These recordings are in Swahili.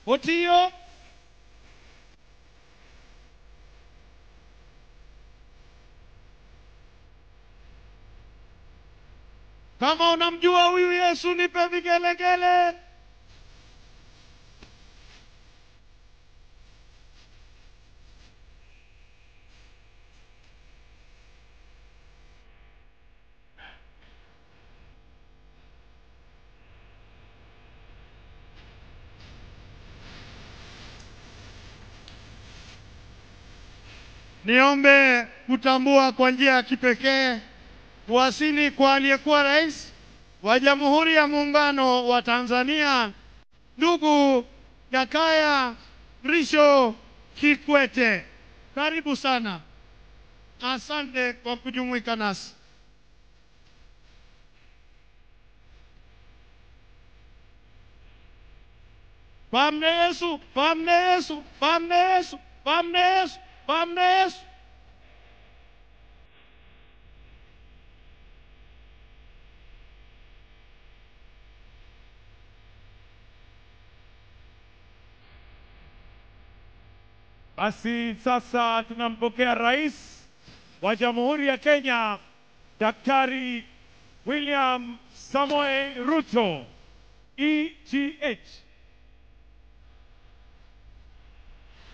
Otiyo. Kama unamjua huyu Yesu nipe vigelegele. Niombe kutambua kwa njia ya kipekee kuwasili kwa aliyekuwa rais wa Jamhuri ya Muungano wa Tanzania, ndugu Jakaya Mrisho Kikwete. Karibu sana. Asante kwa kujumuika nasi. Pamne Yesu, pamne Yesu, pamne Yesu, pamne Yesu, pamne Yesu. Basi sasa tunampokea Rais wa Jamhuri ya Kenya, Daktari William Samoei Ruto, EGH.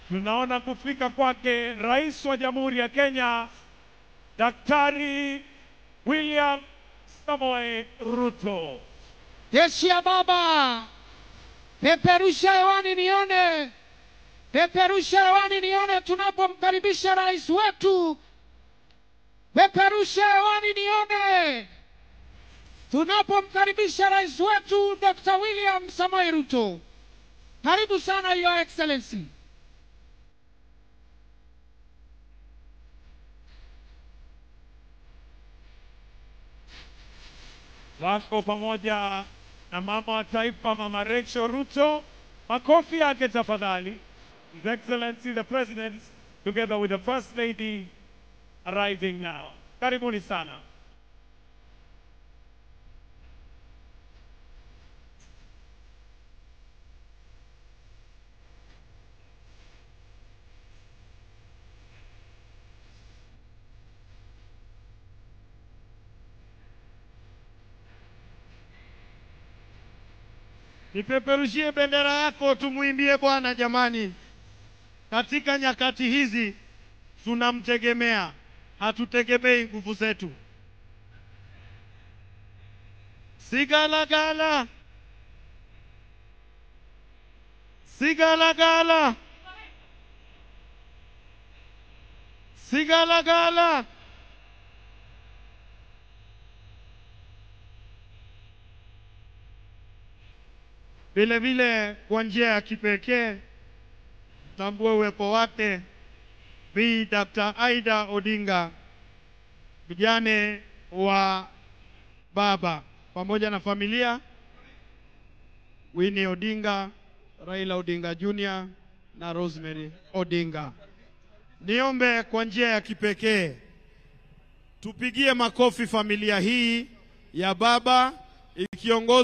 Tunaona kufika kwake Rais wa Jamhuri ya Kenya, Daktari William Samoei Ruto. Jeshi ya Baba, peperusha hewani nione. Peperusha hewani nione tunapomkaribisha rais wetu. Peperusha hewani nione tunapomkaribisha rais wetu Dr. William Samoei Ruto. Karibu sana Your Excellency. Wako pamoja na mama wa taifa, Mama Rachel Ruto. Makofi yake tafadhali. His Excellency the President together with the First Lady arriving now. Karibuni sana. Nipeperushie bendera yako tumuimbie Bwana jamani. Katika nyakati hizi tunamtegemea, hatutegemei nguvu zetu. Sigalagala. Sigalagala. Sigalagala. Vile vile kwa njia ya kipekee tambue uwepo wake Bi Dr. Aida Odinga, mjane wa baba, pamoja na familia Winnie Odinga, Raila Odinga Jr. na Rosemary Odinga. Niombe kwa njia ya kipekee tupigie makofi familia hii ya baba ikiongozwa